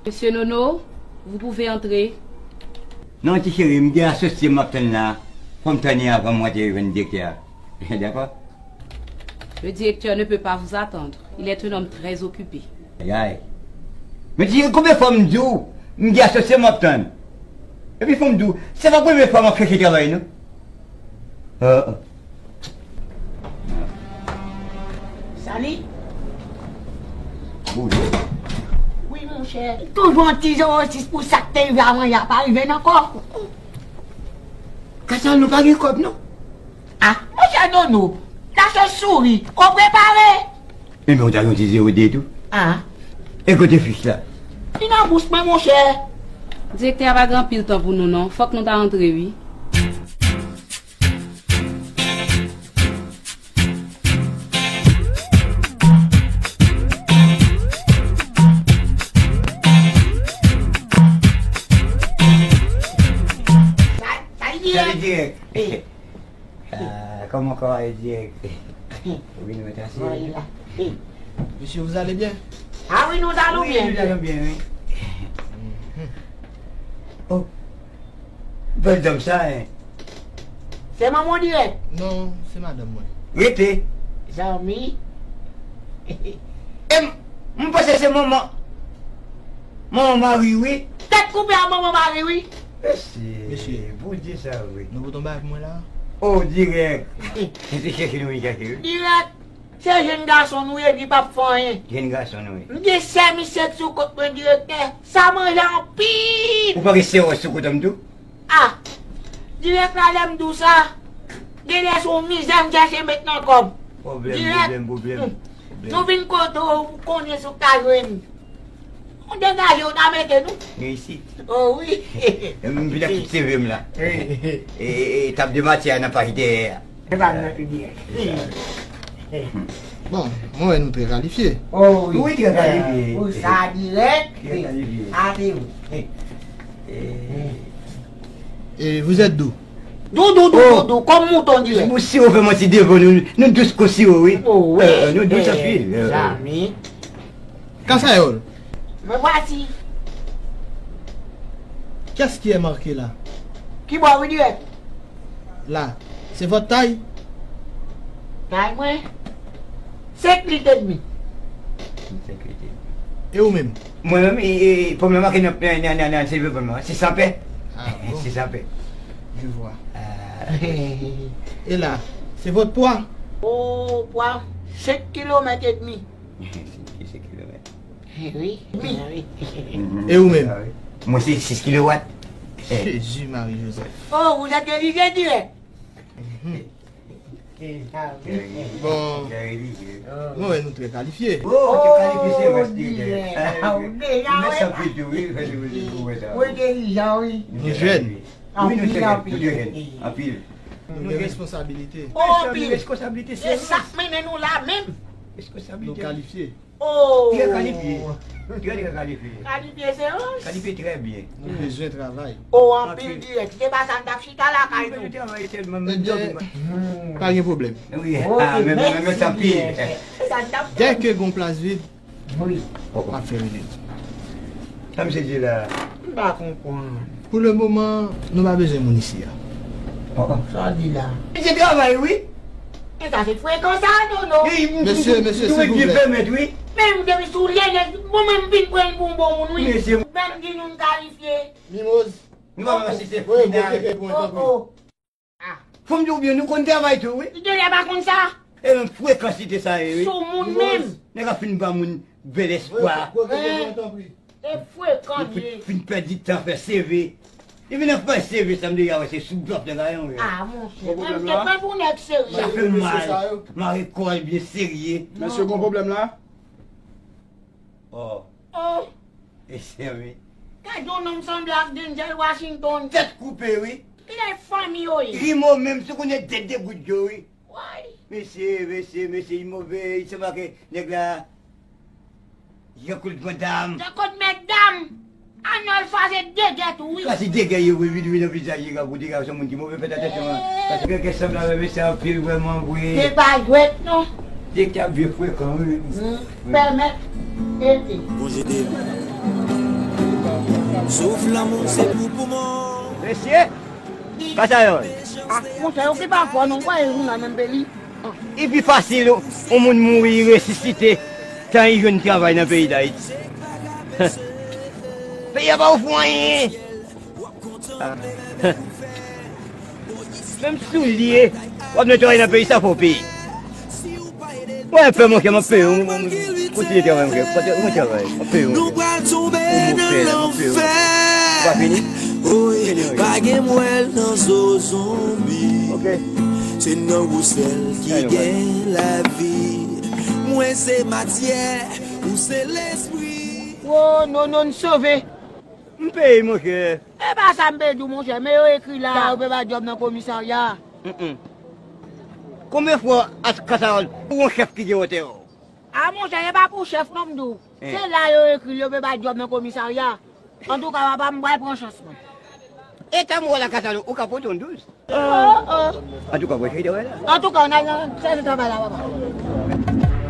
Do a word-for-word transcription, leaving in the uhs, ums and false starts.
Monsieur Nono, vous pouvez entrer. Non, ti cheri, m gen asosye m ap tann la. Fò m tann li avan m rantre jwenn direktè a. Dakò? Le directeur ne peut pas vous attendre. Il est un homme très occupé. Ay, ay. Men ti cheri, konbyen fwa m di w, m gen asosye m ap tann? Epi fò m di w, se pa premye fwa m ap chèche travay, non. Ah, ah. Sali? Bonjou. Wi, monchè. Toujou yon ti zewo sis pou sa k te rive avan yè a pa rive n ankò. Kasa nou pa gen kòb, non? Ah, monchè Nono, lage souri, ou prepare? Enben, ou ta yon ti zewo de tou. Ah. E kote fich la? Li nan bous mwen, monchè. Direktè a pa gen anpil tan pou nou, non. Fòk nou ta antre, wi. Sa, sa li di, Sali dirèk. Ah, kòman, kòman e dirèk? Wi, nou mèt asire. Voyez là. Monsieur, vous allez bien? Ah wi, nou talon byen. Wi, nou talon byen, wi. Oh, bèl dam sa, hein. Se manman w dirèk? Non, se madanm mwen. Rete. Zanmi. E m, m panse se manman, manman Mari, wi. Tèt koupe a manman Mari, wi. Mesye, Mesye. Bondye sa vre. Nou pou tonbe ak mwen la? Oh, dirèk. Se chèche nou vin chèche, wi. Dirèk. Se jenn gason nou ye, li p ap fè anyen. Jenn gason nou ye. M gen sè misye k sou kont mwen, direktè. Sa manje anpil. Ou pa gen sè w sou kont an m tou? Ah! Dirèk la, lè m di w sa, genlè se yon mizè m chèche met nan kò m. Pwoblèm, dirèk. Pwoblèm, pwoblèm, hmm, pwoblèm. Nou vin kote w, ou konnen sa w ka jwenn. Ou degaje w ta mete nou. Nou isit. Oh wi. M vin ak tout seve m la. Wi. E, e, e tab de matyè a nan paj dèyè a. Se pa nan pi byen. Bon, mwen wè nou trè kalifye. Oh wi. Wi, trè kalifye. Pou sa dirèk. Trè kalifye. Ate wi. E, vous êtes doux? Dou, dou, dou, dou, dou, kòm mouton dirèk. Bon, si w fè manti devan nou, nou dous kon siwo, wi. Oh wi. Euh, nou dous anpil. Mezanmi. Kasayòl. Me voici. Qu'est-ce qui est marqué là? Ki bò wi dirèk? Là, c'est votre taille? Tay mwen? Senk lit edmi. Senk lit edmi. E ou menm? Mwen menm, e, e, pòm nan make nan, nan, nan, nan, nan, se pòm nan, se san pè. Ah bon? Se san pè. Je vois. Ah. Et là, c'est votre poids? Oh, pwa, senk kilomèt edmi. Senk kilomèt. Eh wi, wi, wi. E ou menm? Mwen se sis kilowat. Jezi Mari Jozèf. Oh, vous êtes religieux dirèk? Bon. Mwen wè nou trè kalifye. Oh, trè kalifye, se vre, dirèk. Mèsi anpil tou, wi. Mwen dirijan, wi. Nou jèn. Wi, nou jèn, nou jèn. Anpil. Nou gen responsabilite. Oh, anpil. Responsabilite, se sa k mennen nou la menm. Responsabilite. Nou kalifye. Oh! Trè kalifye. Trè, trè kalifye. Kalifye se anj. Kalifye trè byen. Nou bezwen travay. Oh, anpil dirèk. Si se pa sa, n t ap chita lakay nou. Nou bezwen travay tèlman, men dòmi. Ebyen, pa gen pwoblèm. Wi, ah, men, men, men, mèsi anpil. Dèke gon plas vid, wi, m ap fè rele nou. Sa misye di la? M pa konprann. Pou le moman, nou pa bezwen moun isi a. Sa w di la? Misye travay, wi. E sa se frekan sa, non, non. Mesye, mesye, silvouplè. Men m te sou lye, nèg, mwen menm m vin pran l pou yon bon moun, wi. Mesye. Menm di nou n kalifye. Mimoz. Nou pa menm asiste final. Oh, oh. Fò m di w byen, nou konn travay tou, wi. Li genlè pa konn sa. E menm frekansite sa ye, wi. Sou moun menm. Nèg ap fin ba moun bèl espwa. E frekan li ye. Fin pèdi tan fè seve. Li vin ap fè seve sa m deja wè se sou blòf nèg la yon. Ah, monchè. Mwen m te pran pou nèg serye. Sa fè mal. Mare kò l byen serye. Mesye, gon pwoblèm la? Oh. Oh. Mesye, wi. Gade yon nonm sanble ak Denzel Washington. Tèt koupe, wi. Kilè fanmi yo ye? Rimo menm, si w konnen tèt de gout yo, wi. Woy. Mesye, mesye, mesye, li move, li sanble ak nèg la. Jean-Claude Van Damme. Jean-Claude Mèt Dam. Anòl Fwaze degè tou, wi. Fwaze degè, wi, wi, wi, nan vizaj li, gade, gade, se moun ki move, fèt atansyon, paske gen kè sanble avè mesye anpil, vrèman, wi. Se pa jwèt, non. Se ki ap vye frekan, wi. Pèmèt, ete. Bondye ede m. Souf lanmou se pou poumon. Mesye, Katayòl, Ah, monchè, yo ki pa fò non, kwa e jounal menm peyi. li pi fasil yon moun mouri resisite tan li jwenn travay nan peyi Dayiti. Peyi a pa ofri w anyen. Menm soulye w ap netwaye nan peyi sa fò w peye. Mwen fè monchè, m ap peye w. Kontinye travay monchè. Kontinye travay. M ap peye w Nou monchè. pral tonbe nan lanfè. Pa fini? Oy, pa gen mwèl nan zo zonbi. Ok. Se nan ou sèl ki gen lavi. Mwen se matyè, ou se lespri. Wo, non, non, n sove. M peye monchè. E pa sa m pe di w, monchè, men yo ekri la, yo pe ba djòb nan komisarya. Mm-mm. Konbyen fwa Katayòl ou yon chèf ki gen wotè w? A monchè, e pa pou chèf non m di w. Se la yo ekri l, yo pe ba djòb nan komisarya. Antouka, papa, m pral pran chans mwen. E tan m wè la Katayòl, ou ka pote yon douz. Oh, oh. Antouka, mwen chita wè la. Antouka, n al nan sèvis travay la, papa.